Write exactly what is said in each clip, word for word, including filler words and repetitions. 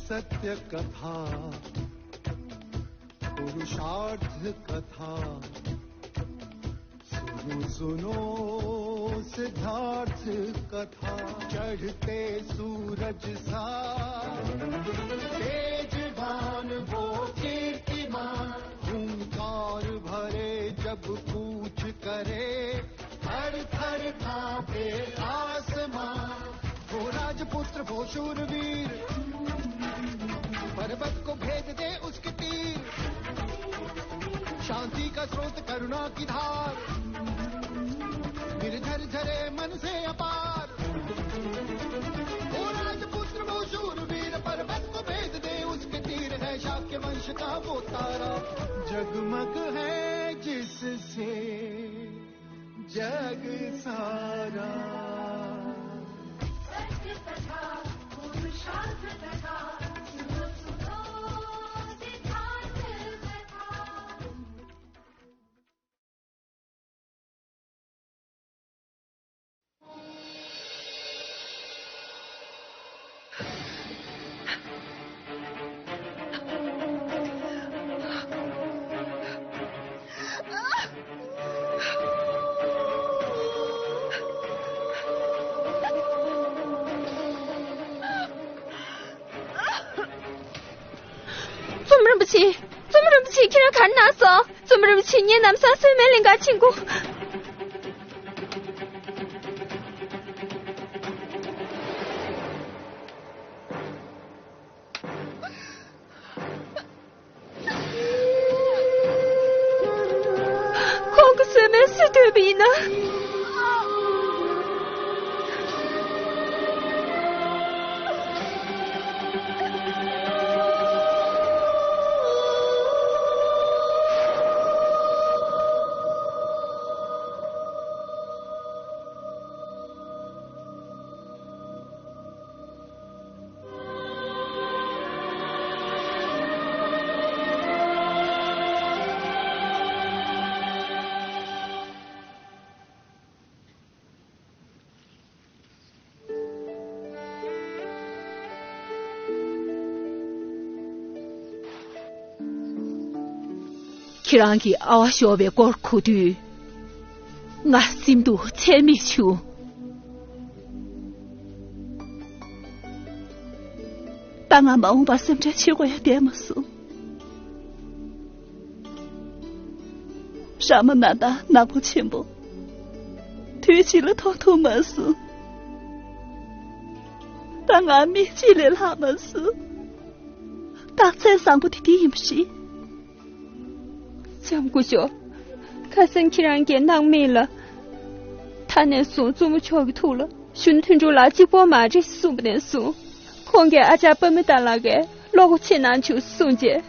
सत्य कथा, पुरुषार्थ कथा। सुनो, सुनो सिद्धार्थ कथा। चढ़ते सूरज सा तेजवान वो कीर्तिमान, हुंकार भरे जब कूच करे, थर थर कांपे आसमां। वो राजपुत्र, वो शूरवीर, पर्वत को भेद दे उसके तीर। शांति का स्रोत, करुणा की धार, निर्झर झरे मन से अपार। वो राजपुत्र, वो शूरवीर, पर्वत को भेद दे उसके तीर। है शाक्य वंश का वो तारा, जगमग है जिससे जग सारा। सत्य कथा, पुरुषार्थ कथा, सुनो, सुनो सिद्धार्थ कथा। ཙུམ་རིན་པོ་ཆེ། ཙུམ་རིན་པོ་ཆེ། ཁྱེད་རང་ག་རེ་ན་སོང་། ཙུམ་རིན་པོ་ཆེ། ངས་ལམ་སང་སོན་མའི་གླིང་གར་ཕྱིན་གོ། ཁོང་གིས་སོན་མའི་སུ་འདོད་པ་ཡིན་ན། ཁྱེད་རང་གི་ཨ་བ་ཤོར་བའི་སྐོར་གོ་དུས། ང་སེམས་སྡུག་ཚད་མེད་བྱུང་། ད་ང་མ་འོངས་པར་སེམས་ཁྲལ་བྱེད་དགོས་ཡ་བསྡད་མ་སོང་། ར་མ་ན་དང་ནག་པོ་ཆེན་པོ་དུས་གཅིག་ལ་མཐོང་ཐུབ་མ་སོང་། ད་ང་མི་གཅིག་ལས་ལྷག་མ་སོང་། རྟགས་མཚན་བཟང་པོ་དེ་འདི་ཡིན་པ་རེད། ལྕམ་སྐུ་ཞབས། ཁ་སང་ཁྱེད་རང་གིས་སྣང་མེད་ལ། ད་ནས་བཟུང་བཙུན་མོ་མཆོག་གི་ཐུགས་ལ་གཞོན་ནུ་དོན་གྲུབ་ལགས་གཅིག་པོ་མ་རེད་གསུངས་པ་ནས་བཟུང་། ཁོང་གིས་ཨ་ཅག་པདྨ་དར་ལགས་ཀྱིས་བློ་སྒོ་ཕྱེ་གནང་བྱུང་གསུངས་རྗེས།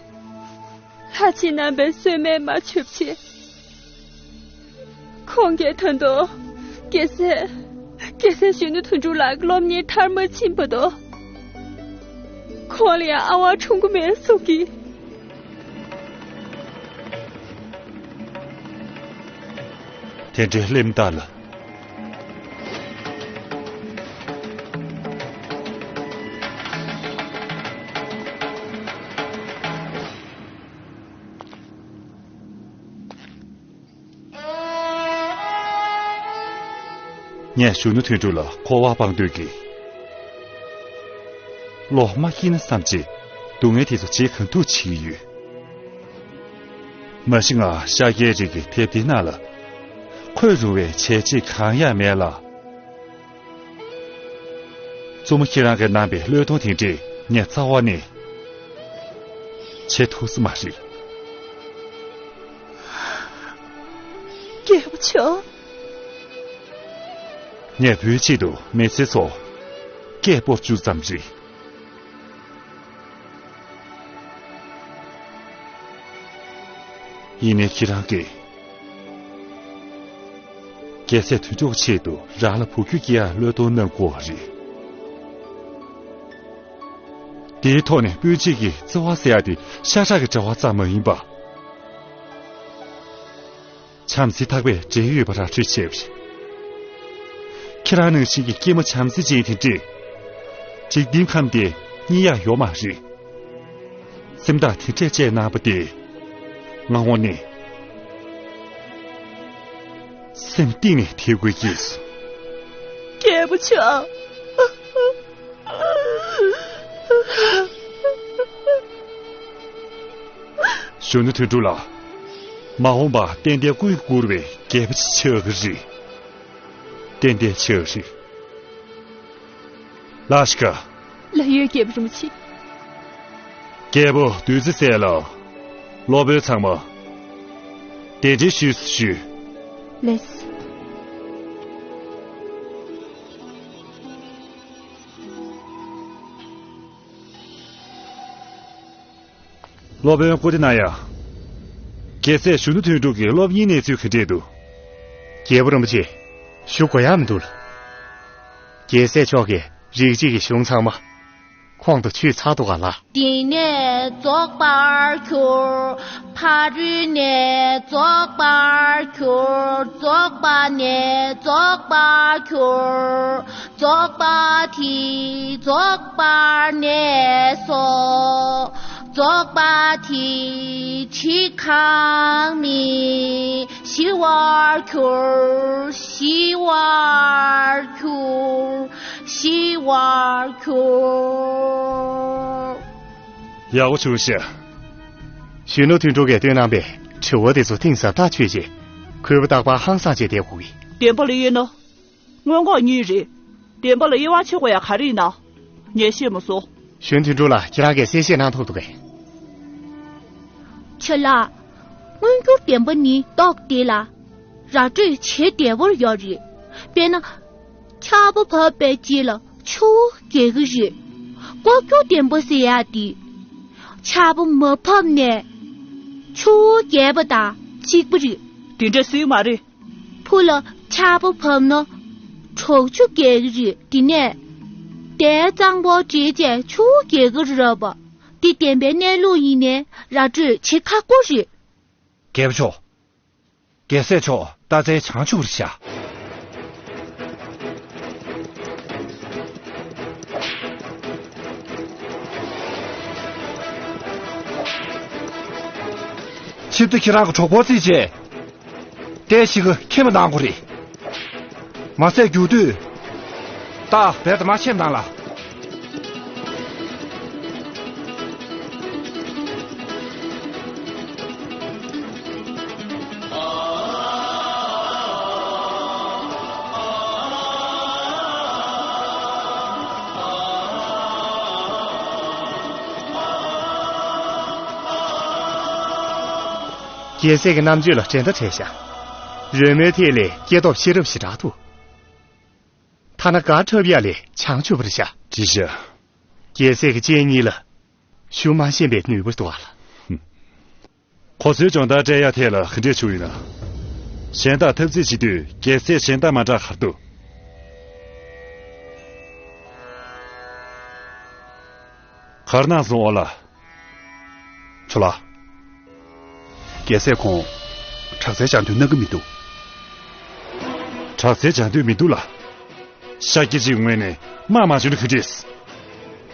ལྷ་ཆེན་རྣམ་པས་གསོལ་སྨན་མ་མཆོད་ཕྱིར། ཁོང་གིས་ད་དུང་། རྒྱལ་སྲས། རྒྱལ་སྲས་གཞོན་ནུ་དོན་གྲུབ་ལགས་ཀྱི་སློབ་གཉེར་མཐར་མ་ཕྱིན་བར་དུ། ཁོང་ལ་ཡང་ཨ་བ་འཁྲུངས་ཀྱི་མེད་གསུང་གི། དེ་འདྲའི་གླེན་རྟགས་ལ། ངས་གཞོན་ནུ་དོན་གྲུབ་ལ་འཁོར་བ་སྤང་འདོད་ཀྱིས། བློ་མ་སྐྱིད་ན་བསམ་བྱས་སྡུག་བསྔལ་དེ་ཚོ་བརྗེད་གང་ཐུབ་བྱེད་ཀྱི་ཡོད། མ་གཞི་ང་ཤཱཀྱའི་རིགས་ཀྱི་དེབ་འདིའི་ནང་ལ་འཁོད་རུང་བའི་བྱས་རྗེས་གང་ཡང་མེད་ལ། བཙུན་མོ་ཁྱེད་རང་གིས་གནང་པའི་བློས་གཏོང་དེ་འདྲས་ངས་རྩ་བ་ནས་བྱེད་ཐུབ་ས་མ་རེད། རྒྱལ་པོ་མཆོག་ངས་བུའི་ཆེད་དུ་མི་ཚེ་ཚོ་སྐད་སྤོ་བཅུག་ཙམ་རེད། ཡིན་ནའི་ཁྱེད་རང་གིས། རྒྱལ་སྲས་དོན་གྲུབ་ཆེད་དུ་རང་ལ་བུ་རྒྱུད་སྐྱེ་ཡག་བློས་གཏོང་གནང་དགོས་པ་རེད། དེའི་ཐོག་ནས་སྤུན་མཆེད་ཀྱི་བརྩེ་བ་ཟེར་ཡག་དེ་ཤ་ཁྲག་གི་འབྲེལ་བ་ཙམ་མ་ཡིན་པ། བྱམས་བརྩེ་ཐག་པས་འབྲེལ་ཡོད་པ་ར་སྤྲོད་བྱས་པ་རེད། ཁྱེད་རང་ནང་བཞིན་གྱི་སྐྱེས་མ་བྱམས་བརྩེ་ཅན་དེ་འདྲས། འཇིག་རྟེན་ཁམས་འདིར་རྙེད་ཡག་ཡོད་མ་རེད། སེམས་ཐག་དེ་འདྲས་བཅད་གནང་བ་དེ། ང་དངོས་གནས་སེམས་གཏིང་ནས་དད་གུས་སྐྱེས་སོང་། རྒྱལ་པོ་མཆོག་གཞོན་ནུ་དོན་གྲུབ་ལགས། མ་འོངས་པར་ཏན་ཏན་ཀུན་བཀུར་བའི་རྒྱལ་པོ་ཆགས་ཀྱི་རེད། ཏན་ཏན་ཆགས་ཀྱི་རེད། ལགས་ཤིག་ལགས་ཡོད། རྒྱལ་པོ་རིན་པོ་ཆེ། རྒྱལ་པོ་བདུད་རྩི་སེ་ལ། སློབ་དཔོན་ཚང་མ། གདན་འདྲེན་ཞུས་སུ་ཞུས། ལགས་སོ། སློབ་དཔོན་ཀུ་ཏི་ན་ཡ། རྒྱལ་སྲས་གཞོན་ནུ་དོན་གྲུབ་ཀྱི་སློབ་གཉེར་གནས་ཚུལ་ག་འདྲས་འདུག་རྒྱལ་པོ་རིན་པོ་ཆེ། ཞུ་དགོས་ཡག་མི་འདུག་ལགས། རྒྱལ་སྲས་མཆོག་གིས་རིགས་གཅིག་གི་གཞུང་ཚང་མ་ཁོང་དུ་ཆུད་ཚར་འདུག་ག་ལགས། དེ་ནས་རྫོགས་པར་གྱུར། ཕ་རོལ་ནས་རྫོགས་པར་གྱུར། རྫོགས་པ་ནས་རྫོགས་པར་གྱུར། རྫོགས་པ་དེས་རྫོགས་པར་གནས་སོ། རྫོགས་པ་དེས་འཇིག་གང་མེད། ཞི་བར་གྱུར། ཞི་བར་གྱུར། ཞི་བར་གྱུར། ཡག་པོ་བྱུང་ཤག་གཞོན་ནུ་དོན་གྲུབ་ཀྱིས་བཏོན་གནང་པའི་དྲི་བ་དེ་ཚོ་གཏིང་ཟབ་ཐག་ཆོད་རྗེས་གུས་པ་རྟག་པར་ཧང་སངས་བྱས་བསྡད་དགོས་ཀྱི། བདེན་པ་ལ་དབྱེ་ན། མངོན་ལྐོག་གཉིས་རེད། བདེན་པ་ལ་དབྱེ་བ་ཕྱེ་དགོས་ཡ་ག་རེ་ཡིན་ན། ངས་ཤེས་མ་སོང་། གཞོན་དོན་གྲུབ་ལགས། ཁྱེད་རང་གིས་གསལ་བཤད་གནང་ཐུབ་འདུག་གས། ཆ་ལགས། མངོན་གྱུར་བདེན་པ་ནི་རྟོགས་བདེ་ལ། ར་སྤྲོད་བྱེད་བདེ་བོར་ཡོད་རེད། དཔེར་ན། ཆར་པ་བབས་པའི་རྗེས་ལ་ཆུ་བོ་རྒྱས་ཀྱི་རེད། ལྐོག་གྱུར་བདེན་པ་ཟེར་ཡག་དེ། ཆར་པ་མ་བབས་ནས་ཆུ་བོ་རྒྱས་པ་དང་གཅིག་པ་རེད། དེ་འདྲ་སྲིད་མ་རེད། ཕུ་ལ་ཆར་པ་བབས་ན་དྲག་ཆུ་རྒྱས་ཀྱི་རེད། དེ་ནས་དེའི་གཙང་པོ་འདྲེས་བྱས་ཆུ་བོ་རྒྱས་ཀྱི་རེད་པ། འདི་བདེན་པའི་གནས་ལུགས་ཡིན་ནའི་ར་སྤྲོད་བྱེད་ཁག་པོ་རེད། རྒྱལ་པོ་མཆོག་རྒྱལ་སྲས་མཆོག་རྟ་རྩལ་བྱང་ཆུབ་རེད་ཤག་ཆིབས་རྟ་ཁྱེད་རང་གི་གྲོགས་པོ་རྩིས་བྱས། རྟའི་གཞིས་ཀ་ཁྱིམ་པ་གནང་དགོས་རེད། མ་ཟད་རྒྱུག་དུས། རྟ་རྦད་དེ་མ་ཁྱིམ་གནང་ལ། རྒྱལ་སྲས་ཀྱི་རྣམ་དཔྱོད་ལ་འགྲན་ཟླ་བྲལ་ཤག་རོལ་མོའི་ཐད་ལས་སྐྱེས་སྟོབས་ཤེས་རབ་ཞེ་དྲག་འདུག་ཐ་ན་སྒར་འཁྲབ་ཡག་ལས་བྱང་ཆུབ་པ་རེད་ཤག་བྲིས་ཤག་རྒྱལ་སྲས་ཀྱི་སྤྱན་གཉིས་ལ་ཞུ་མ་ཤེས་པའི་ནུས་པ་འདུག་ག་ལགས། ཁོ་ཚོའི་སྦྱོང་བརྡར་སྤྲད་ཡག་ཐད་ལ་ག་འདྲས་བྱུང་ཡོད་ན། གཞན་དག་འཐབ་རྩོད་བྱེད་དུས་རྒྱལ་སྲས་གཞན་དག་མ་འདྲ་ག་རེ་འདུག་ག་རེ་གནང་སོང་ཨོ་ལགས། ཁྱོད་ལགས། རྒྱལ་སྲས་ཁོང་དྲག་རྩལ་སྦྱང་འདོད་གནང་གི་མི་འདུག་དྲག་རྩལ་སྦྱང་འདོད་མི་འདུག་ལགས། ཤཱཀྱ་གཅིག་ངོས་ནས་དམག་མ་བྱུང་ན་ག་འདྲས།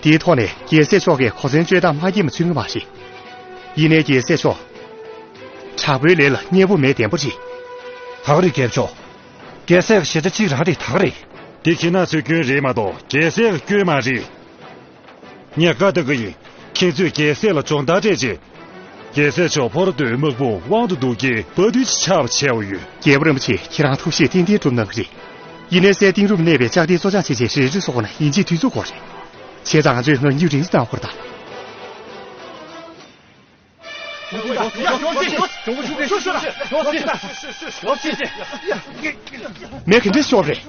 དེའི་ཐོག་ནས་རྒྱལ་སྲས་མཆོག་གིས་གོ་མཚོན་སྤྱོད་སྟངས་མ་སྐྱེས་མ་ཚུད་ངེས་མ་རེད། ཡིན་ནའི་རྒྱལ་སྲས་མཆོག་དྲག་པོའི་ལས་ལ་མཉེས་པོ་མེད་བདེན་པ་རེད། ད་ག་རེད་རྒྱལ་པོ་མཆོག་རྒྱལ་སྲས་ཀྱི་ཞེ་དྲག་གཅིག་རང་རེད། ད་ག་རེད། འདི་ཁྱེད་རང་ཚོའི་སྐྱོན་རེད་མ་གཏོགས་རྒྱལ་སྲས་ཀྱི་སྐྱོན་མ་རེད། ངས་བཀའ་བཏང་གི་ཡིན། ཁྱེད་ཚོས་རྒྱལ་སྲས་ལ་སྦྱོང་བརྡར་སྤྲད་རྗེས། རྒྱལ་སྲས་མཆོག་ཕོར་དུ་དམག་དཔུང་དབང་དུ་བསྡུ་རྒྱུའི་དཔའ་རྟུལ་ཅིག་ཆགས་པ་བྱས་པ་ཡོད། རྒྱལ་པོ་རིན་པོ་ཆེ་ཁྱེད་རང་ཐུགས་བཞེད་ཏན་ཏན་གྲུབ་གནང་གི་རེད། ཡིན་ནའི་སྲས་གཏིང་རུམ་གནས་པའི་ལྕགས་རྟའི་བཙོ་སྦྱང་བྱེད་ཆེད་རི་ཁྲོད་སོགས་ན་ཡིན་གཅིག་དུས་ཚོད་དགོས་རེད། བྱས་ཙང་ང་ཚོས་ངར་སྙིང་རིང་ཙམ་གནང་དགོས་རེད་ད། མེ་ག་འདྲས་ཤོར་རེད།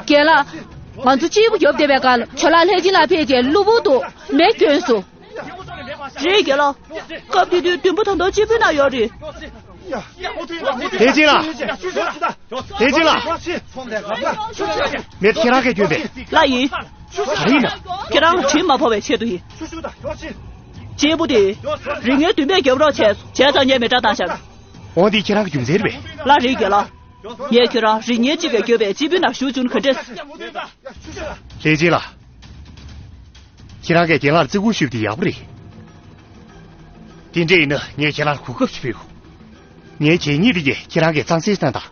རྒན་ལགས། ང་ཚོ་གཅིག་པུ་རྒྱོབ་བསྡད་པའི་སྐབས་ལ་ཇོ་ལགས་ལྷས་སྦྱིན་ལགས་ཕེབས་རྗེས་གློ་བུར་དུ་མེ་གྱོན་སོང་། རེད་རྒན་ལགས། སྐབས་དེ་དུས་མདུན་པ་ད་དུང་གཅིག་པུ་ན་ཡོད་རེད། ལྷས་སྦྱིན་ལགས། ལྷས་སྦྱིན་ལགས། མེ་ཁྱེད་རང་གིས་གྱོན་པས། ལགས་ཡིན། ག་རེ་ཡིན་ན། ཁྱེད་རང་ལ་དྲིན་མ་ཕོག་པའི་ཆེད་དུ་ཡིན། གཅིག་པུ་དེ། རིག་ངན་བདུན་པས་རྒྱབ་རོགས་བྱས་བྱས་ཙང་ངས་མེ་སྲེག་བཏང་བཞག་འོ་འདི་ཁྱེད་རང་གི་རྒྱུ་མཚན་རེད་པས། ལགས་རེད་རྒན་ལགས། ངས་ཁྱོད་རང་རིགས་ངན་གཅིག་གིས་བསྐྱོད་པའི་སྤྱི་དཔོན་ནང་ཞུགས་བཅུག་ན་ག་འདྲས། ལྷས་སྦྱིན་ལགས། ཁྱེད་རང་གིས་རྒན་ལགས་ལ་བརྩི་བཀུར་ཞུས་པ་དེ་ཡག་པོ་རེད། དེ་འདྲ་ཡིན་ན་ངས་ཁྱེད་རང་ལ་གོ་སྐབས་ཤིག་ཕུལ། ངའི་གད་སྙིགས་དེ་གས་ཁྱེད་རང་གིས་གཙང་སེལ་གནང་དང་།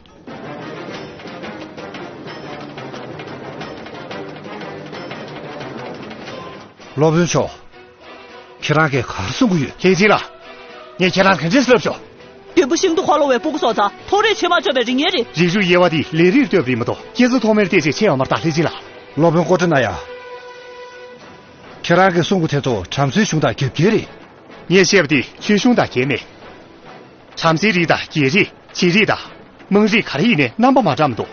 སློབ་དཔོན་མཆོག་ཁྱེད་རང་གིས་ག་རེ་གསུང་གི་ཡོད། ལྷས་སྦྱིན་ལགས། ངས་ཁྱེད་རང་ག་འདྲས་ལབ་ཆོག་བདུད་པོ་ཤིན་ཏུ་ཁ་ལོ་བའི་སྤུ་གུ་སོགས་དང་ཐོག་རེག་བྱེད་མ་ཆོག་པའི་རིགས་ངན་རེད། རིགས་རུས་དབྱེ་བ་དེ་ལས་རིགས་ལྟོས་པ་རེད་མ་གཏོགས་སྐྱེ་ས་ཐོག་མའི་ལྟས་ཅིག་ཕྱེ་ཡོད་མ་རེད་ད་ལྷས་སྦྱིན་ལགས། སློབ་དཔོན་ཀོ་ཏྲ་ན་ཡ། ཁྱེད་རང་གིས་གསུང་གི་དེ་ཚོ་བྲམ་ཟེའི་གཞུང་དང་རྒྱབ་འགལ་རེད། ངས་བཤད་པ་དེ་ཆོས་གཞུང་དང་འགལ་མེད། བྲམ་ཟེའི་རིགས་དང་རྒྱལ་རིགས། བྱེ་རིགས་དང་། དམངས་རིགས་ག་རེ་ཡིན་ནའི་རྣམ་པ་མ་འདྲ་མི་འདུག་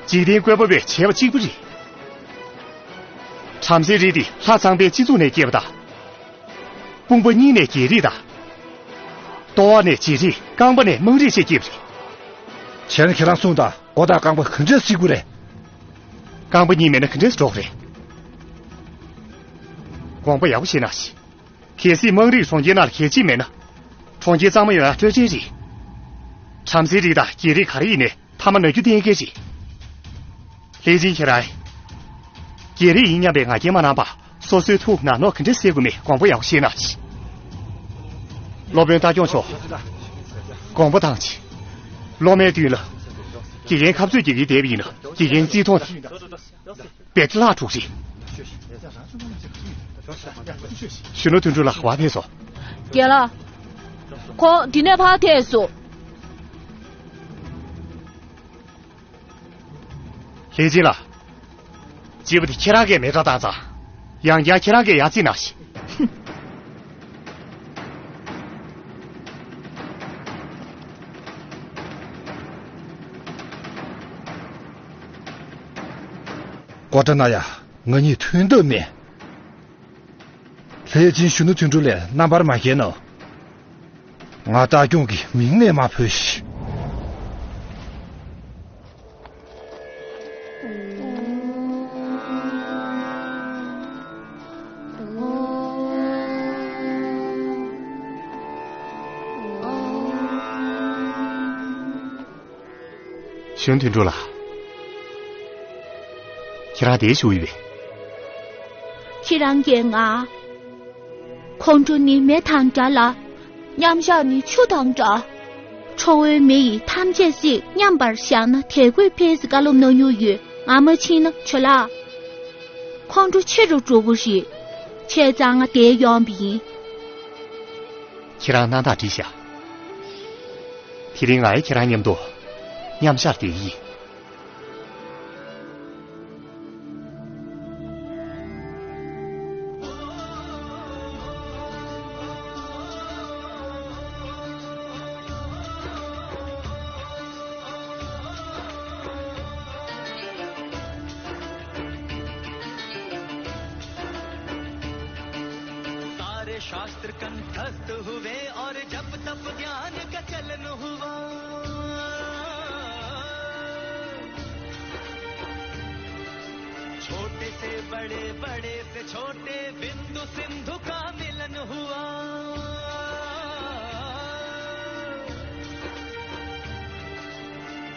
འཇིག་རྟེན་བཀོད་པ་བས་བྱས་པ་གཅིག་པུ་རེད། བྲམ་ཟེའི་རིགས་འདི་ལྷ་ཚངས་པའི་སྤྱི་གཙུག་ནས་སྐྱེས་པ་དང་། དཔུང་པ་གཉིས་ནས་རྒྱལ་རིགས་དང་། ལྟོ་བ་ནས་བྱེ་རིགས། རྐང་པ་ནས་དམངས་རིགས་བཅས་སྐྱེས་པ་རེད། བྱས་ན་ཁྱེད་རང་གསུངས་དང་མགོ་དང་རྐང་པ་ག་འདྲས་གཅིག་པུ་རེད། རྐང་པ་གཉིས་མེད་ན་ག་འདྲས་འགྲོ་གི་རེད། དགོངས་པ་ཡག་པོ་བཞེས་གནང་ཞིག་གལ་སྲིད་དམངས་རིགས་གྲོང་ཁྱེར་ནང་ལ་གལ་ཆེ་མེད་ན། གྲོང་ཁྱེར་གཙང་མ་ཡོང་ཡ་སྤྲོས་བྲལ་རེད། བྲམ་ཟེའི་རིགས་དང་རྒྱལ་རིགས་ག་རེ་ཡིན་ནའི་མཐའ་མ་ན་རྒྱུ་གཏན་འཁེལ་རེད། ལྷས་སྦྱིན་ཁྱེད་རང་། རྒྱལ་རིགས་ཡིན་སྙམ་པའི་ང་རྒྱལ་མ་གནང་པར་སོ་སོའི་ཐུགས་ནག་ནོག་ག་འདྲས་སེལ་དགོས་མིན་དགོངས་པ་ཡག་པོ་བཞེས་གནང་ཞིག་སློབ་དཔོན་རྟ་སྐྱོང་མཆོག་དགོངས་པ་དྭངས་ཅིག་སློབ་མའི་མདུན་ལ། དགེ་རྒན་ཁ་རྩོད་རྒྱག་གིན་བསྡད་པ་ཡིན་ན་དགེ་རྒན་བརྩི་མཐོང་དང་། བེད་ཀླག་དྲུག་རེད། གཞོན་ནུ་དོན་གྲུབ་ལགས་ག་པར་ཕེབས་སོང་། རྒན་ལགས། ཁོང་འདི་ནས་ཕར་ཐད་སོང་། ལྷས་སྦྱིན་ལགས། སྤྱི་བོ་དེ་ཁྱེད་རང་གིས་མེ་སྲེག་བཏང་ཙང་། ཡང་བསྐྱར་ཁྱེད་རང་གིས་ཡར་བརྩིགས་གནང་ཞིག་ཀོ་ཏྲ་ན་ཡ། ང་གཉིས་མཐུན་ཐབས་མེད། ལྷས་སྦྱིན་གཞོན་ནུ་དོན་གྲུབ་ལགས་རྣམ་པར་མ་བརྒྱལ་གནང་། ང་རྟ་སྐྱོང་གི་མིང་ནས་མ་བོས་ཤིག་གཞོན་དོན་གྲུབ་ལགས། ཁྱེད་རང་འདིར་བཞུགས་ཡོད་པས། ཁྱེད་རང་གིས་ང་། ཁོང་ཁྲོ་ནི་མེ་དང་འདྲ་ལ། མཉམ་བཞག་ནི་ཆུ་དང་འདྲ། ཁྲོ་བོའི་མེ་ཡིས་ཐམས་ཅད་བསྲེག་མཉམ་པར་བཞག་ན་དལ་བུས་འཕེལ་ཟེར་བཀའ་སློབ་གནང་མྱོང་ཡོད། ང་མ་ཕྱིན་ན་ཇོ་ལགས། ཁོང་ཁྲོ་ཆེ་རུ་འགྲོ་གི་རེད། བྱས་ཙང་ང་འདིར་ཡོང་བ་ཡིན། ཁྱེད་རང་རྣམ་ཐར་བྲིས་ཤག་དེ་རིང་ང་ཡང་ཁྱེད་རང་མཉམ་དུ་མཉམ་བཞག་བསྡད་ཀྱི་ཡིན། सारे शास्त्र कंठस्थ हुए और जप तप ज्ञान का चलन हुआ। छोटे से बड़े, बड़े से छोटे, बिंदु सिंधु का मिलन हुआ।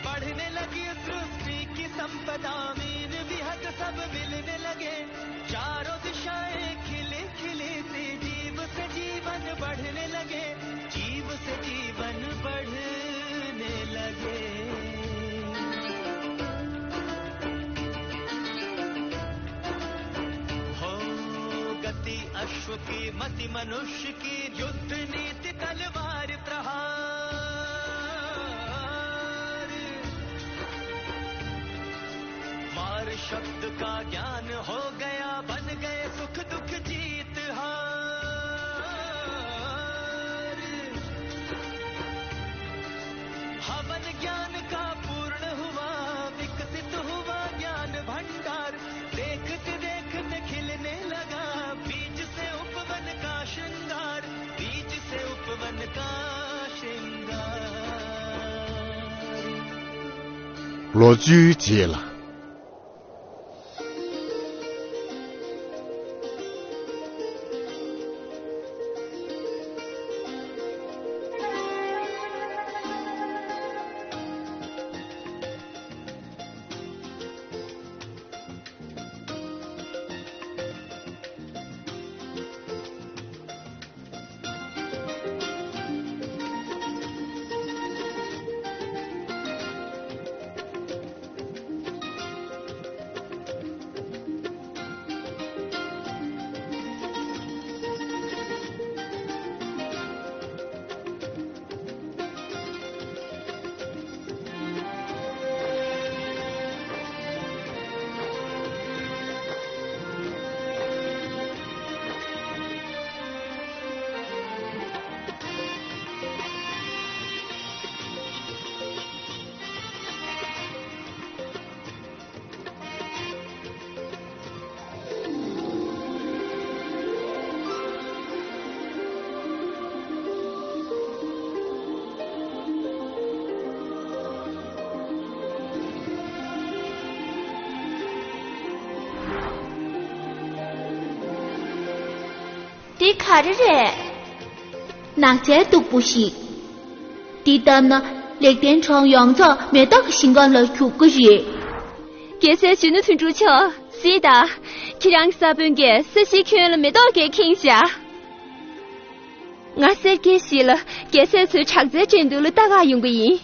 बढ़ने लगी सृष्टि की संपदा, मीन विहग सब मिलने लगे। चारों दिशाएं खिली खिली सी, जीव से जीवन बढ़ने लगे, जीव से जीवन बढ़ने लगे। हो गति अश्व की, मति मनुष्य की, युद्ध नीति तलवार प्रहार। वार शब्द का ज्ञान हो गया, बन गए सुख दुख जीत हार। हवन ज्ञान का पूर्ण हुआ, विकसित हुआ ज्ञान भंडार। देखते देखते खिलने लगा, बीज से उपवन का श्रृंगार, बीज से उपवन का श्रृंगार। ལོ་བཅུའི་རྗེས་ལ། དེ་ག་རེ་རེད། ནགས་ཚལ་སྟུག་པོ་ཞིག་འདི་བཏབ་ན་ལེགས་ལྡན་གྲོང་ཡོངས་རྫོགས་མེ་ཏོག་གི་ཞིང་ཁམས་ལ་འགྱུར་གི་རེད། རྒྱལ་སྲས་གཞོན་ནུ་དོན་གྲུབ་མཆོག་གཟིགས་དང་། ཁྱེད་རང་གི་ས་བོན་གྱིས་ས་གཞིའི་ཁྱོན་ལ་མེ་ཏོག་གིས་ཁེངས་བཞག་ང་སེར་སྐྱའི་གཞིས་ལ་རྒྱལ་སྲས་ཚོའི་དྲག་རྩལ་འགྲན་བསྡུར་ལ་ལྟ་ག་ཡོང་གི་ཡིན།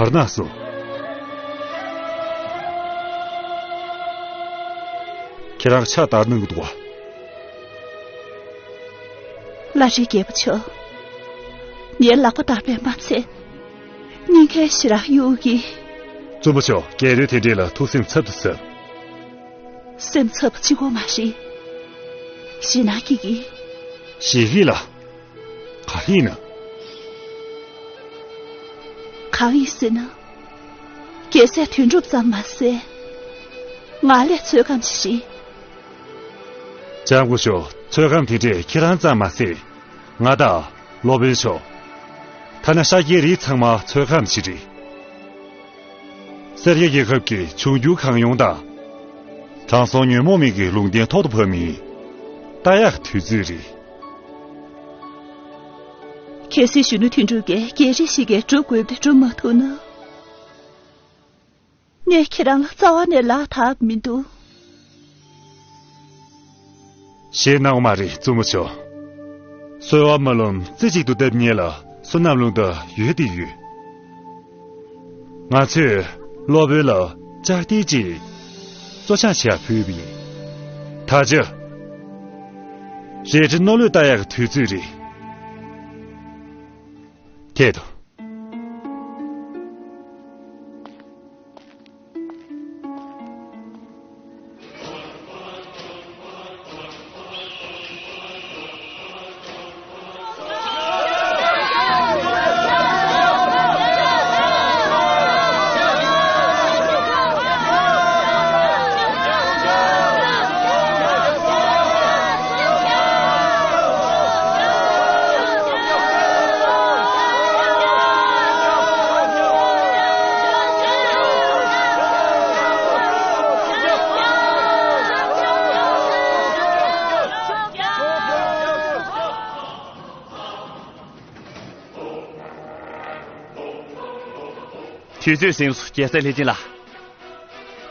གར་ན་སོང་། ཁྱེད་རང་ཕྱག་དར་གནང་གི་འདུག་བ། བླ་རི་རྒྱལ་པོ་མཆོག་ངའི་ལག་པ་བརྡར་བས་མ་ཚད། སྙིང་ཁའི་ཞེ་དྲག་གཡོ་གི། བཙུན་མོ་མཆོག་རྒྱལ་རོལ་དེ་འདྲས་ལ་ཐུགས་སེམས་འཚབ་ཏུ་ཟབ། སེམས་འཚབ་པ་གཅིག་པོ་མ་རེད། ཞེད་སྣང་སྐྱེ་གི། ཞེད་གི་ལ། ག་རེ་ཡིན་ན། གང་ཡིན་ཟེར་ན། རྒྱལ་སྲས་དོན་གྲུབ་ཙམ་མ་ཟད། ང་ལས་ཚོད་བགམ་ཞིག་རེད། སྐྱབས་མགོན་མཆོག་ཚོད་བགམ་དེ་འདྲས་ཁྱེད་རང་ཙམ་མ་ཟད། ང་དང་། སློབ་དཔོན་མཆོག་ཐ་ན་ཤཱཀྱའི་རིགས་ཚང་མ་ཚོད་བགམ་ཞིག་རེད། སེར་སྐྱ་རྒྱལ་ཁབ་ཀྱི་འབྱུང་འགྱུར་གང་ཡོང་དང་། དྲང་སྲོང་ཉོན་མོངས་མི་གི་ལུང་བསྟན་ཐོག་ཏུ་བབས་མིན། ལྟ་ཡག་དུས་ཚོད་རེད། གལ་སྲིད་གཞོན་ནུ་དོན་གྲུབ་ཀྱིས་རྒྱལ་རིགས་ཤིག་གིས་སྒྲུབ་དགོས་པ་དེ་སྒྲུབ་མ་ཐུབ་ན། ངས་ཁྱེད་རང་ལ་རྩ་བ་ནས་ལག་ཐག་མི་འདུག་ཞེད་སྣང་བ་མ་རེད་བཙུན་མོ་མཆོག་གསོལ་བ་སྨོན་ལམ་རྩེ་གཅིག་ཏུ་བཏབ་མཁན་ལ་བསོད་ནམས་ལུང་དང་ཡོད་དེ་ཡོད། ང་ཚོས་སློབ་དཔོན་ལ་ལྕགས་རྟའི་ཅིག་གཙོ་འཆང་བྱེད་ཡག་ཕུལ་བ་ཡིན། ད་ཆ། རལ་གྲི་རྣོ་ལུས་ལྟ་ཡག་གི་དུས་ཚོད་རེད། ཐད་དོ། དུས་ཚོད་ཟིན་སོང་རྒྱལ་སྲས་ལྷས་བྱིན་ལགས།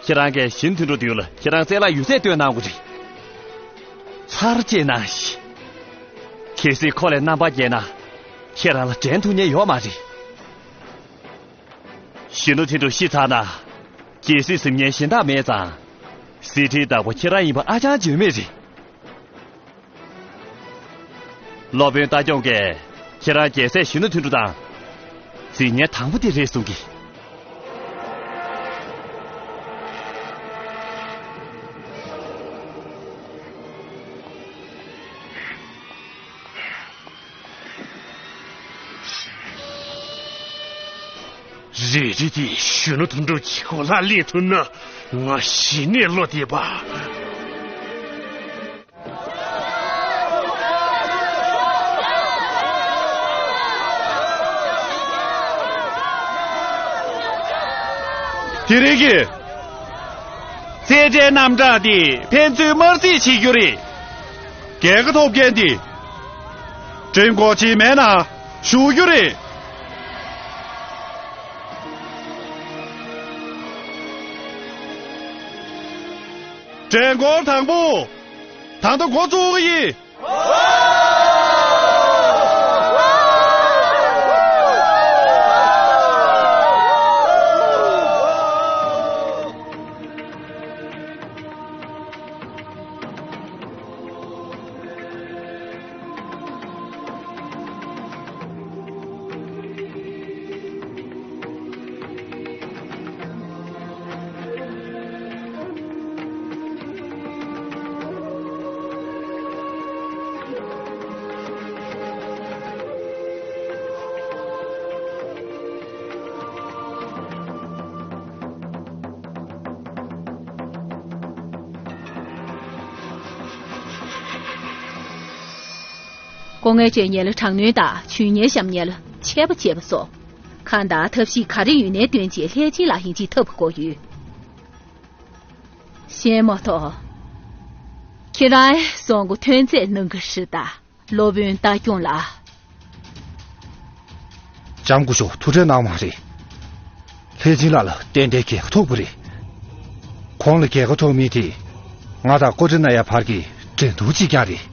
ཁྱེད་རང་གིས་གཞོན་ནུ་དོན་གྲུབ་མདུན་ལ་ཁྱེད་རང་རྩལ་ལ་ཡོད་ཚད་སྟོན་གནང་དགོས་རེད། ཚར་གཅིག་གནང་ཞིག་གལ་སྲིད་ཁོ་ལ་རྣམ་པ་རྒྱས་ན། ཁྱེད་རང་ལ་འགྲན་ཐུབ་མཁན་ཡོད་མ་རེད། གཞོན་ནུ་དོན་གྲུབ་ཤི་ཚར་ན། རྒྱལ་སྲིད་ཟིན་མཁན་གཞན་དག་མེད་ཙང་། གཟི་བརྗིད་བདག་པོ་ཁྱེད་རང་ཡིན་པ་ཨ་ཅང་བརྗོད་མེད་རེད། སློབ་དཔོན་རྟ་སྐྱོང་གིས་ཁྱེད་རང་རྒྱལ་སྲས་གཞོན་ནུ་དོན་གྲུབ་དང་། འཛིང་མཁན་དང་པོ་དེ་རེད་གསུང་གི། རལ་གྲི་དེ་གཞོན་ནུ་དོན་གྲུབ་ཀྱི་གོ་ལར་ལེན་ཐུབ་ན། ང་གཞི་ནས་བློ་བདེ་པ། དེ་རིང་གི་རྩེད་འགྲན་རྣམ་གྲངས་འདི་ཕན་ཚུན་དམར་རྩེད་བྱེད་རྒྱུ་རེད། རྒྱལ་ཁ་ཐོབ་མཁན་འདི་ བྲེལ་འགོར་གྱི་མེད་ན་ཞུ་རྒྱུ་རེད། བྲེལ་འགོར་དང་པོ། ད་ལྟ་འགོ་བཙུགས་ཀྱི་ཡིན། སྐུ་ངལ་སྤྱོད་མཁན་ལ་དྲག་གནོན་དང་། འཇུས་ཉེས་བཤམས་མཁན་ལ་ཆད་པ་བཅད་པ་སོགས། གང་དང་ཐབས་ཤེས་ག་རེ་ཡོད་ནའི་བཏོན་བྱས་ལྷས་སྦྱིན་ལགས་ཡིན་གཅིག་ཐབས་བཀོད་ཡོད། ཤེས་མ་ཐོག་ཁྱེད་རང་སོང་གོ་ཐོན་རྫས་གནང་གི་རེད་ད། སློབ་དཔོན་རྟ་སྐྱོང་ལགས། ལྕམ་སྐུ་ཞབས་ཐུགས་ཁྲལ་གནང་མ་རེད། ལྷས་སྦྱིན་ལགས་ལ་ཏན་ཏན་རྒྱལ་ཁ་ཐོབ་པ་རེད། ཁོང་ལ་རྒྱལ་ཁ་ཐོབ་མིན་དེ། ང་དང་ཀོ་ཀྲི་ན་ཡ་བར་གྱི་འགྲན་བསྡུར་གཅིག་རྐྱང་རེད།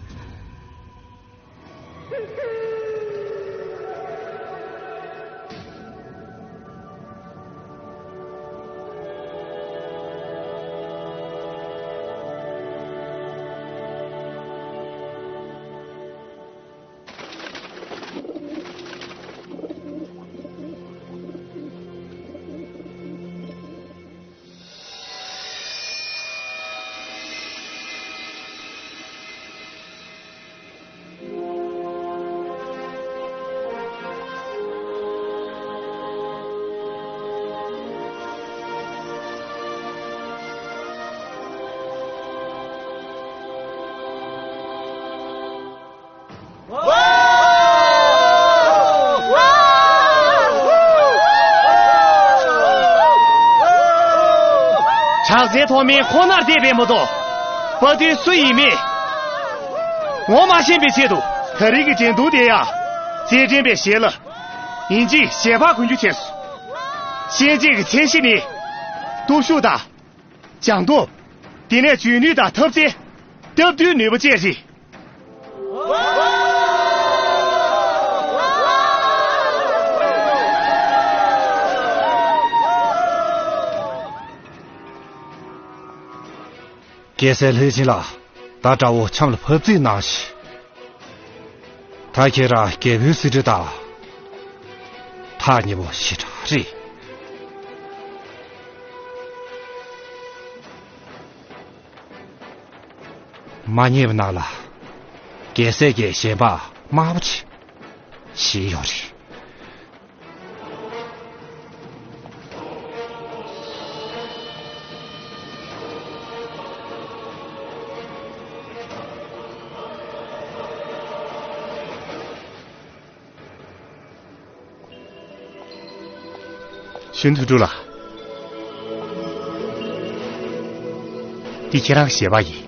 ཕྱག་འཚལ་ཐོགས་མེད་ཁོ་ནར་བསྡད་པས་མ་གཏོགས། དཔའ་རྟུལ་སུ་ཡིན་མིན་ངོ་མ་ཤེས་པའི་ཆེད་དུ། ད་རེས་ཀྱི་འགྲན་བསྡུར་དེ་ཡང་རྩེད་འགྲན་པའི་ཞལ་ལ་ཡིན་གཅིག་ཞལ་པར་གོན་རྒྱུ་བྱས་སོང་། གཤིན་རྗེ་གི་མཚན་གཞི་ནི། སྟོབས་ཤུགས་དང་། སྦྱངས་སྟོབས། དེ་ནས་འཇོན་ནུས་དང་ཐབས་རྩལ། སྟབས་བསྟུན་ནུས་པ་བཅས་རེད། རྒྱལ་སྲས་ལྷས་སྦྱིན་ལགས། ད་དགྲ་བོ་ཆམ་ལ་ཕབ་རྩིས་གནང་ཞིག་ད་ཁྱེད་རང་རྒྱལ་པོའི་གཟི་བརྗིད་དང་ཐག་ཉེ་པོ་ཞེ་དྲག་རེད། མ་ཉེས་པ་ནང་ལ་རྒྱལ་སྲས་ཀྱི་ཞལ་འབག་དམར་པོ་ཅིག་བཞེས་ཡོད་རེད། ཞུན་དུ་ཀྲུ་ལགས། འདི་ཁྱེད་རང་ཞལ་པར་ཡིན།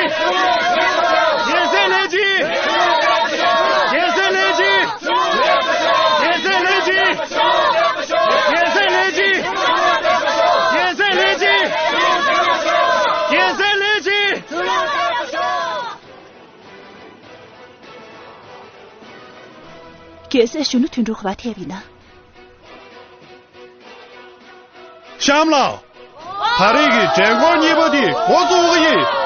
རྒྱལ་སྲས་ལྷན་ཅིག་རྒྱལ་སྲས་ལྷན་ཅིག་རྒྱལ་སྲས་ལྷན་ཅིག་རྒྱལ་སྲས་ལྷན་ཅིག་རྒྱལ་སྲས་ལྷན་ཅིག་རྒྱལ་སྲས་ལྷན་ཅིག་རྒྱལ་སྲས་གཞོན་ནུ་དོན་གྲུབ་ག་པར་ཐེབས་ཡིན་ན། གཤམ་ལ། ད་རེས་ཀྱི་མགྲོན་འཁོར་གཉིས་པ་དེ་འགོ་བཙུགས་ཀྱི་ཡིན།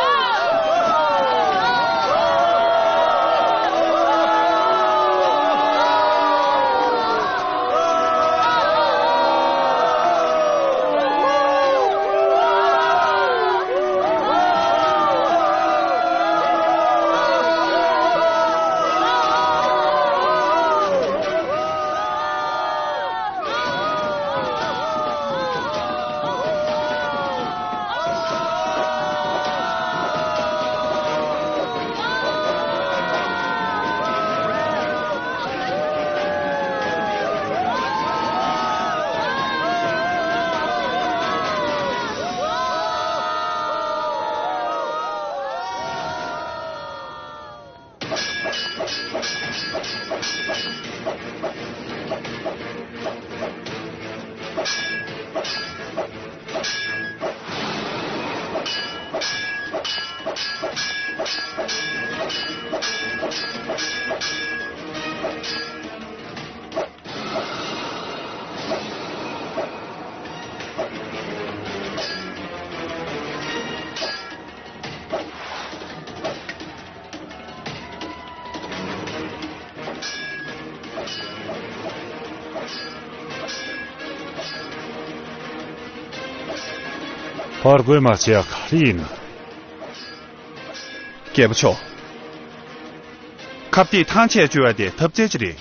ཕར་རྒོལ་མ་བྱས་ག་རེ་ཡིན། རྒྱལ་པོ་མཆོག་ཁ་གཏད་ཐང་ཆད་བཅོལ་བ་དེ་ཐབས་རྩལ་ཅི་རེད།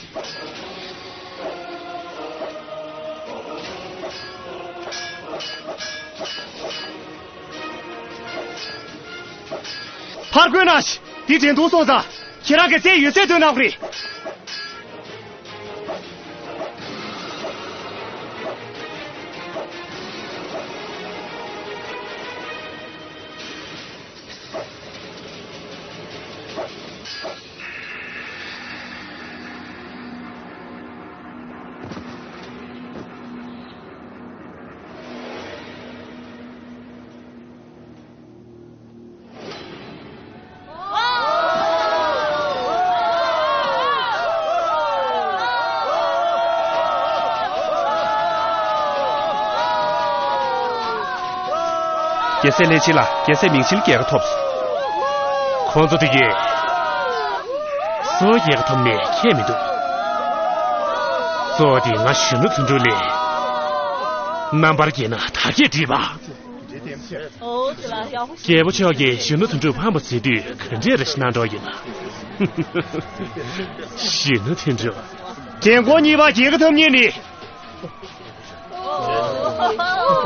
ཕར་རྒོལ་གནང་ཞིག་འདི་འགྲན་བསྡུར་སོང་ཙང་། ཁྱེད་རང་གི་རྩལ་ཡོད་ཚད་སྟོན་གནང་དགོས་རེད། རྒྱལ་སྲས་ལྷས་བྱིན་ལ་རྒྱལ་སྲས་མིང་ཆེན་རྒྱལ་ཁ་ཐོབ་སོང་། ཁོང་ཚོ་དེ་གས་སུ་རྒྱལ་ཁ་ཐོབ་མེད་ཁྱད་མི་འདུག་གཙོ་བོ་དེ་ང་གཞོན་ནུ་དོན་གྲུབ་ལས། རྣམ་པར་རྒྱལ་ན་ད་གས་བྲིས་པ། རྒྱལ་པོ་མཆོག་གིས་གཞོན་ནུ་དོན་གྲུབ་ཕམ་པ་བྱེད་དུས་ག་འདྲས་རེ་ཞིག་གནང་འགྲོ་ཡིན་ན། གཞོན་ནུ་དོན་གྲུབ། རྒན་གོག་གཉིས་པ་རྒྱལ་ཁ་ཐོབ་མཁན་ནི།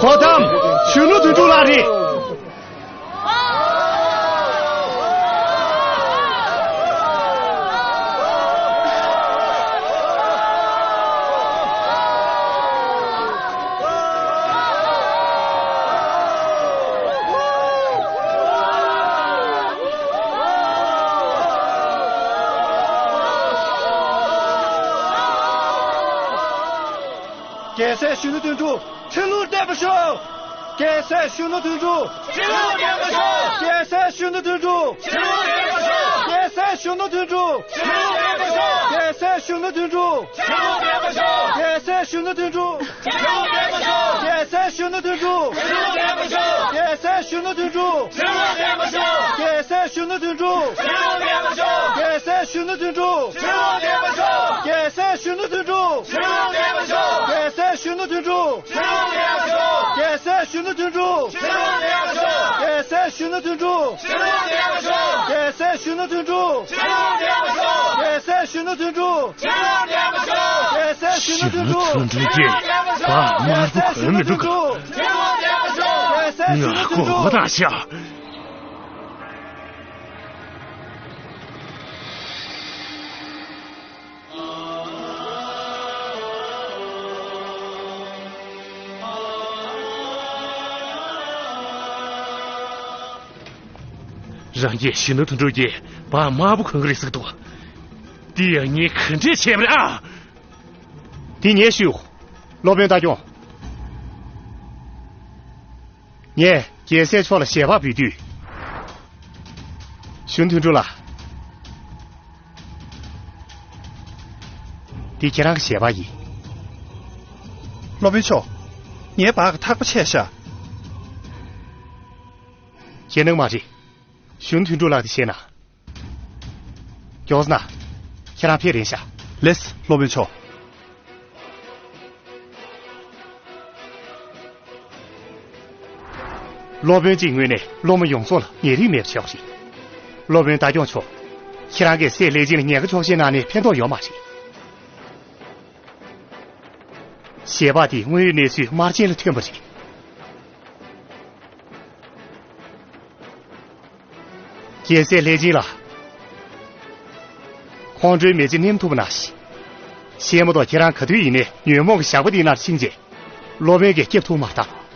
གོ་ཐམ། གཞོན་ནུ་དོན་གྲུབ་ལགས་རེད། རྒྱལ་སྲས་གཞོན་ནུ་དོན་གྲུབ་ཚེ་ལོ་བརྟན་པར་ཤོག་རྒྱལ་སྲས་གཞོན་ནུ་དོན་གྲུབ། ཚེ་ལོ་བརྟན་པར་ཤོག་རྒྱལ་སྲས་གཞོན་ནུ་དོན་གྲུབ། ཚེ་ལོ་བརྟན་པར་ཤོག་རྒྱལ་སྲས་གཞོན་ནུ་དོན་གྲུབ། ཚེ་ལོ་བརྟན་པར་ཤོག་རྒྱལ་སྲས་གཞོན་ནུ་དོན་གྲུབ། ཚེ་ལོ་བརྟན་པར་ཤོག་རྒྱལ་སྲས་གཞོན་ནུ་དོན་གྲུབ། ཚེ་ལོ་བརྟན་པར་ཤོག་རྒྱལ་སྲས་གཞོན་ནུ་དོན་གྲུབ། ཚེ་ལོ་བརྟན་པར་ཤོག་རྒྱལ་སྲས་གཞོན་ནུ་དོན་གྲུབ། ཚེ་ལོ་བརྟན་པར་ཤོག་རྒྱལ་སྲས་གཞོན་ནུ་དོན་གྲུབ། ཚེ་ལོ་བརྟན་པར་ཤོག་རྒྱལ་སྲས་གཞོན་ནུ་དོན་གྲུབ། ཚེ་ལོ་བརྟན་པར་ཤོག་རྒྱལ་སྲས་གཞོན་ནུ་དོན་གྲུབ། ཚེ་ལོ་བརྟན་པར་ཤོག་རྒྱལ་སྲས་གཞོན་ནུ་དོན་གྲུབ། ཚེ་ལོ་བརྟན་པར་ཤོག་རྒྱལ་སྲས་གཞོན་ནུ་དོན་གྲུབ། ཚེ་ལོ་བརྟན་པར་ཤོག་རྒྱལ་སྲས་གཞོན་ནུ་དོན་གྲུབ། ཚེ་ལོ་བརྟན་པར་ཤོག་རྒྱལ་སྲས་གཞོན་ནུ་དོན་གྲུབ། ཚེ་ལོ་བརྟན་པར་ཤོག་རྒྱལ་སྲས་གཞོན་ནུ་དོན་གྲུབ། ཚེ་ལོ་བརྟན་པར་ཤོག་རྒྱལ་སྲས་གཞོན་ནུ་དོན་གྲུབ། གཞོན་ནུ་དོན་གྲུབ་ཀྱིས་བ་དམར་པོ་གོན་མི་འདུག་ག་ཚེ་ལོ་བརྟན་པར་ཤོག་རྒྱལ་སྲས་གཞོན་ནུ་དོན་གྲུབ། ང་མགོ་བོ་བཏང་ཤག་རང་གིས་གཞོན་ནུ་དོན་གྲུབ་ཀྱིས་བ་དམར་པོ་གོན་གི་རེད་ཟེར་གི་འདུག་འདི་ཡང་ངས་ག་འདྲས་བྱས་པ་རེད་ཨ། འདི་ངས་ཞུ། སློབ་དཔོན་ལྟ་སྐྱོང་། ངས་རྒྱལ་སྲས་མཆོག་ལ་ཞལ་པར་འབུལ་དུས། གཞོན་དོན་གྲུབ་ལགས། འདི་ཁྱེད་རང་གི་ཞལ་པར་ཡིན། སློབ་དཔོན་མཆོག་ངའི་བག་གི་ཐག་པ་ཆད་ཤག་ཁྱེད་ནང་མ་རེད། གཞོན་དོན་གྲུབ་ལགས་དེ་བཤད་ན། མགྱོགས་ན། ཁྱེད་རང་ཕེབས་རན་ཤག་ལེས་སློབ་དཔོན་མཆོག་སློབ་དཔོན་གྱི་ངོས་ནས་སློབ་མ་ཡོངས་རྫོགས་ལ་ཉེ་རིང་མེད་པ་བྱས་པ་རེད། སློབ་དཔོན་ལྟ་སྐྱོང་མཆོག་ཁྱེད་རང་གིས་སྲས་ལྷས་བྱིན་ལ་ཉེན་ཁ་ཆོག་མཆན་གནང་ནས་ཕན་ཐོགས་ཡོད་མ་རེད། ཞལ་པར་དེ་དངོས་ཡོད་གནས་ཚུལ་དམར་རྗེན་ལ་ཐོན་པ་རེད། རྒྱལ་སྲས་ལྷས་བྱིན་ལགས། ཁོང་ཁྲོའི་མེ་ལྕེ་ནེམ་ཐུབ་པ་ནང་བཞིན། གཤེད་མ་ཐོག་ཁྱེད་རང་ག་དུས་ཡིན་ནའི་ཉོན་མོངས་ཀྱི་ཞགས་པ་འདིའི་ནང་ཕྱིན་རྗེས། སློབ་དཔོན་གྱིས་སྐྱབས་ཐུགས་མ་བཏང་།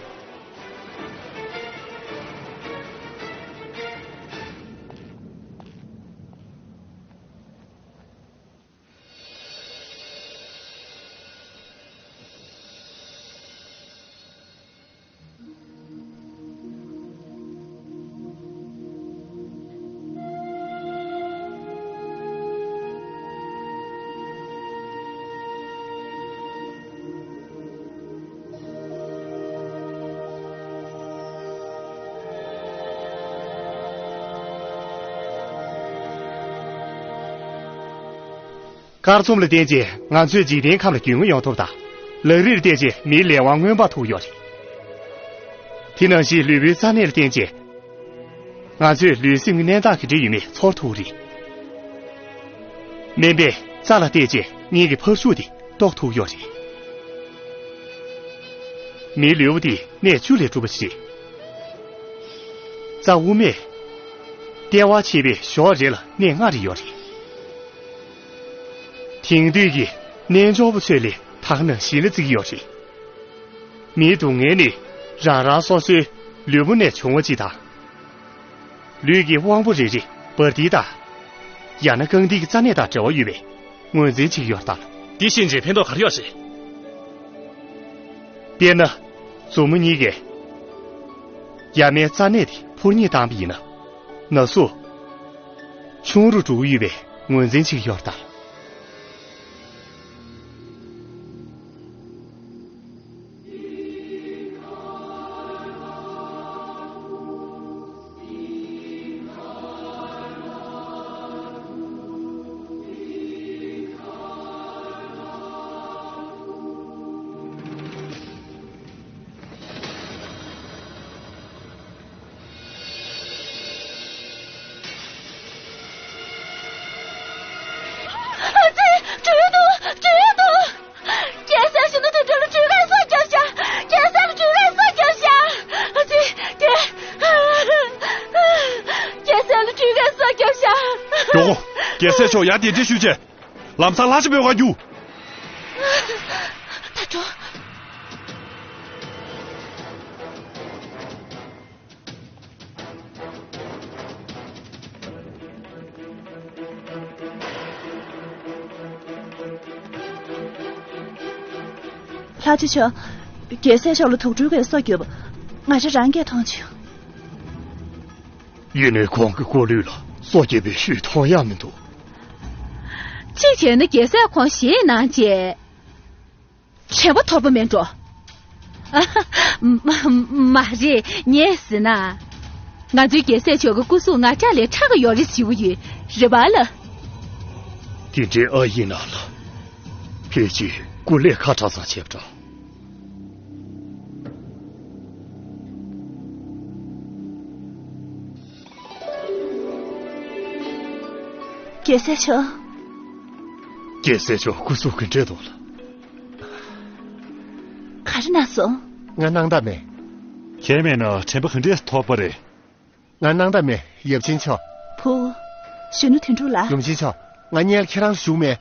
སྐར་ཚོམ་ལ་བརྟེན་བྱས་ང་ཚོས་འཇིག་རྟེན་ཁམས་ལ་རྒྱུས་མངའ་ཡོང་ཐབས་དང་། ལག་རིས་ལ་བརྟེན་བྱས་མིའི་ལས་དབང་མངོན་པར་ཐུག་ཡོད་རེད། དེ་ནང་བཞིན་ལུས་པོའི་རྩ་གནད་ལ་བརྟེན་བྱས། ང་ཚོས་ལུས་སེམས་ཀྱི་གནས་སྟངས་ག་འདྲ་ཡོད་མེད་ཚོར་ཐུབ་ཀྱི་རེད། སྨན་པས་རྩ་ལ་བལྟས་བྱས་སྙིང་གི་འཕར་ཤུགས་དེ་རྟོགས་ཐུབ་ཀྱི་ཡོད་རེད། མིའི་ལུས་པོ་དེ་གནས་བཅུ་ལས་གྲུབ་པ་ཞིག་རེད། རྩ་དབུ་མས་ལྟེ་བ་ཕྱེད་པའི་ཞོགས་རེ་ལ་གནས་ལྔ་རེ་ཡོད་རེད། དེང་དུས་ཀྱི་རྣལ་འབྱོར་པ་ཚོས་ལས་ད་ག་ནང་བཞིན་ལ་བརྩི་གི་ཡོད་རེད། མིའི་སྡུག་བསྔལ་ནི་རང་རང་སོ་སོའི་ལུས་པོ་ནས་བྱུང་བ་ཅིག་དང་། ལུས་ཀྱི་དབང་པོ་རེ་རེ་འབར་མདེལ་དང་། ཡང་ན་རྐང་མདུན་གྱི་རྩ་གནད་དང་འབྲེལ་བ་ཡོད་པའི་ངོས་འཛིན་བྱེད་ཀྱི་ཡོད་རེད་ད། འདི་ཤེས་བྱས་ཕན་ཐོགས་ག་རེ་ཡོད་རེད། དཔེར་ན། མཛུབ་མོ་གཉིས་ཀས་ཡ་མའི་རྩ་གནད་དེ་འཕུར་མཉེད་བཏང་བ་ཡིན་ན། ན་ཟུག་ཆུང་རུ་འགྲོ་གི་ཡོད་པའི་ངོས་འཛིན་བྱེད་ཀྱི་ཡོད་རེད་ད། ཨ་ཙི། འགྲོ་ཡོད་འདུག་འགྲོ་ཡོད་འདུག་རྒྱལ་སྲས་གཞོན་ནུ་དོན་གྲུབ་ལ་འགྲུལ་ཁང་སྲོག་བསྐྱབས་ཤག་རྒྱལ་སྲས་ལ་འགྲུལ་ཁང་སྲོག་བསྐྱབས་ཤག་ཨ་ཙི། རྒྱལ། རྒྱལ་སྲས་ལ་འགྲུལ་ཁང་སྲོག་བསྐྱབས་ཤག་མགྱོགས་པོ། རྒྱལ་སྲས་མཆོག་ཡར་གདན་འདྲེན་ཞུས་བྱས། ལམ་སང་ལྷ་ཆེན་པོའི་སྒར་རྒྱུགས། ད་འགྲོ། ལྷ་ཆེན་མཆོག་རྒྱལ་སྲས་མཆོག་ལ་དུག་སྦྲུལ་གྱིས་སྲོག་བསྐྱབས། ང་རང་རང་གིས་མཐོང་བྱུང་། ཡིན་ནའི་ཁོང་གི་སྐུ་ལུས་ལ་སྲོག་བསྐྱབས་པའི་ཤུལ་མཐོང་ཡག་མི་འདུག་གཅིག་བྱས་ན་རྒྱལ་སྲས་ཁོང་ཞེད་སྣང་བྱས། དྲན་པ་འཐོར་པ་མེད་འགྲོ། མ་མ་རེད། ངས་ཟེར་ན། ང་ཚོའི་རྒྱལ་སྲས་མཆོག་གི་སྐུ་གཟུགས་ང་ཅག་ལས་ཕྲ་གི་ཡོད་རེད་ཟེར་གྱི་ཡོད་རེད་པ་ལ། དེ་འདྲའི་ཨ་ཡིན་ན་ལ། ཕལ་ཆེར་སྐུ་ལས་ཁ་གྲགས་ཙམ་བྱས་པ་འདྲ། རྒྱལ་སྲས་མཆོག་རྒྱལ་སྲས་མཆོག་སྐུ་གཟུགས་ག་འདྲས་འདུག་ལགས། ག་རེ་གནང་སོང་། ང་སྣང་དག་མེད། ཁྱེད་མེད་ན་དྲན་པ་ག་འདྲས་ཐོར་པ་རེད། ང་སྣང་དག་མེད། ཡབ་ཆེན་མཆོག་བུ། གཞོན་ནུ་དོན་གྲུབ་ལགས། ཡུམ་ཆེན་མཆོག་ང་སྔོན་ལ་ཁྱེད་རང་བཞུགས་མེད།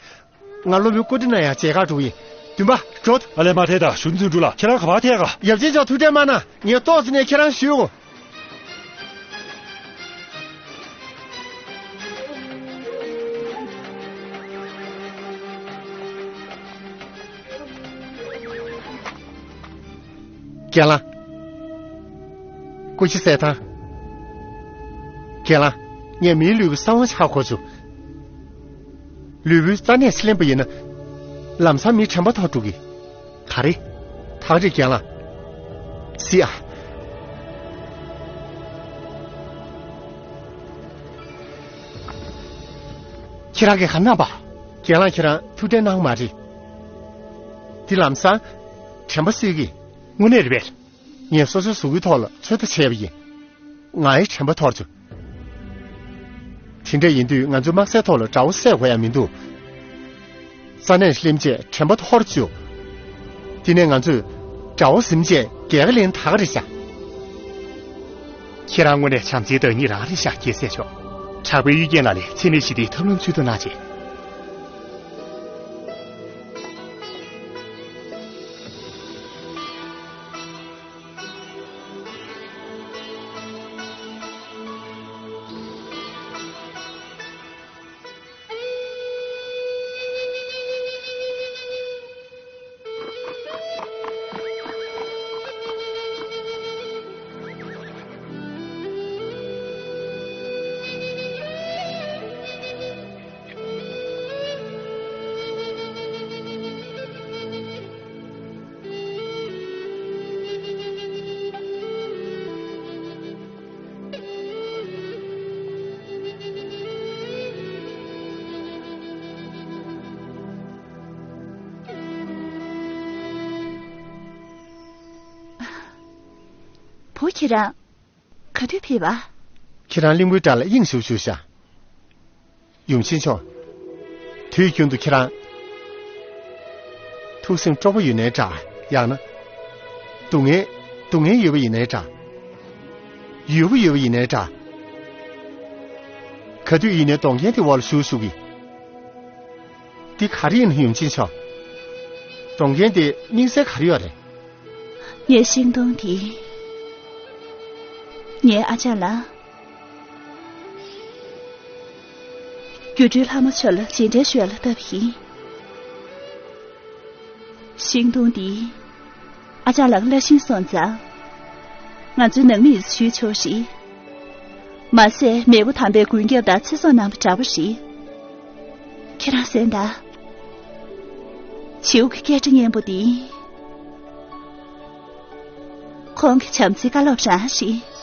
ང་སློབ་དཔོན་ཀོ་ཏི་ན་ཡང་མཇལ་ཁར་འགྲོ་གི་ཡིན། འདུན་པ། འགྲོ། ཨ་ལས། མ་ཐད་ད། གཞོན་ནུ་དོན་གྲུབ་ལགས། ཁྱེད་རང་ག་པར་ཐད་ག་ཡབ་ཆེན་མཆོག་ཐུགས་ཁྲལ་མ་གནང་། ངས་ཏོག་ཙམ་ནས་ཁྱེད་རང་ཞུ། རྒན་ལགས། སྐུ་ཕྱི་གསལ་ཐང་། རྒན་ལགས། ངས་མིའི་ལུས་ཀྱི་གསང་བ་ཧ་གོ་བྱུང་། ལུས་པོའི་རྩ་གནད་ཕྱིར་ལེན་པ་ཡིན་ན། ལམ་སང་མིའི་དྲན་པ་འཐོར་འགྲོ་གི། ག་རེ། ཐག་རིང་རྒན་ལགས། སི་ཨ། ཁྱེད་རང་གིས་ག་རེ་གནང་པ། རྒན་ལགས་ཁྱེད་རང་ཐུགས་ཁྲལ་གནང་མ་རེད། འདི་ལམ་སང་། དྲན་པ་གསོས་ཀྱི། དངོས་གནས་རེད་པས། ངས་སོ་སོའི་གཟུགས་པོའི་ཐོག་ལ་ཚོད་ལྟ་བྱས་པ་ཡིན། ང་ཡི་དྲན་པ་འཐོར་བྱུང་། དེ་འདྲ་ཡིན་དུས་ང་ཚོའི་དམག་སའི་ཐོག་ལ་དགྲ་བོ་བསད་དགོས་ཡ་མི་འདུག་རྩ་ནས་ལེན་བྱས་དྲན་པ་འཐོར་བཅུག་དེ་ནས་ང་ཚོས་དགྲ་བོ་ཟིན་བྱས་རྒྱལ་ཁ་ལེན་ད་ག་རེད་ཤག་ཁྱེད་རང་དངོས་གནས་བྱམས་བརྩེའི་བདག་ཉིད་རང་རེད་ཤག་རྒྱལ་སྲས་མཆོག་དྲག་པོའི་གཡུལ་རྒྱལ་ལ་ལས་འཚེ་མེད་ཞི་བདེའི་ཐབས་ལམ་འཚོལ་ཐུབ་གནང་བྱེད། ཨོ། ཁྱེད་རང་ག་དུས་ཕེབས་པ། ཁྱེད་རང་གླིང་བུའི་བྲག་ལ་དབྱིངས་ཞུགས་བཞུགས་ཤག་ཡུམ་ཆེན་མཆོག་དུས་རྒྱུན་དུ་ཁྱེད་རང་ཐུགས་སེམས་སྤྲོ་པོ་ཡོད་ནའི་འདྲ། ཡང་ན་སྡུག་བསྔལ་སྡུག་བསྔལ་ཡོད་པ་ཡིན་ནའི་འདྲ། ཡོད་པ་ཡོད་པ་ཡིན་ནའི་འདྲ། ག་དུས་ཡིན་ནའི་སྡོང་རྒན་དེ་འོག་ལ་བཞུགས་བཞུགས་ཀྱི། འདི་ག་རེ་ཡིན་ན་ཡུམ་ཆེན་མཆོག་སྡོང་རྒན་དེ་དམིགས་བསལ་ག་རེ་ཡོད་རེད། ངའི་ཤིང་སྡོང་འདི། ངའི་ཨ་ཅག་ལགས། སྒྱུ་འཕྲུལ་ལྷ་མོ་མཆོག་ལ་རྗེས་དྲན་ཞུ་ཡ་ལ་བཏབ་ཡིན། ཤིང་སྡོང་འདི། ཨ་ཅག་ལགས་སླ་ཞིང་སོང་ཙང་། ང་ཚོའི་ནང་མི་ཡིས་ཞུས་ཆོག་ཞིག་མ་ཟད་མེས་པོ་དམ་པའི་མགོན་སྐྱབས་དང་ཚེ་སྲོག་གནང་བ་འདྲ་པོ་ཞིག་ཁྱེད་རང་གསན་དང་། བྱིའུ་གི་སྐད་སྒྲ་སྙན་པོ་འདི། ཁོང་གི་བྱམས་བརྩེའི་བཀའ་སློབ་རང་ཞིག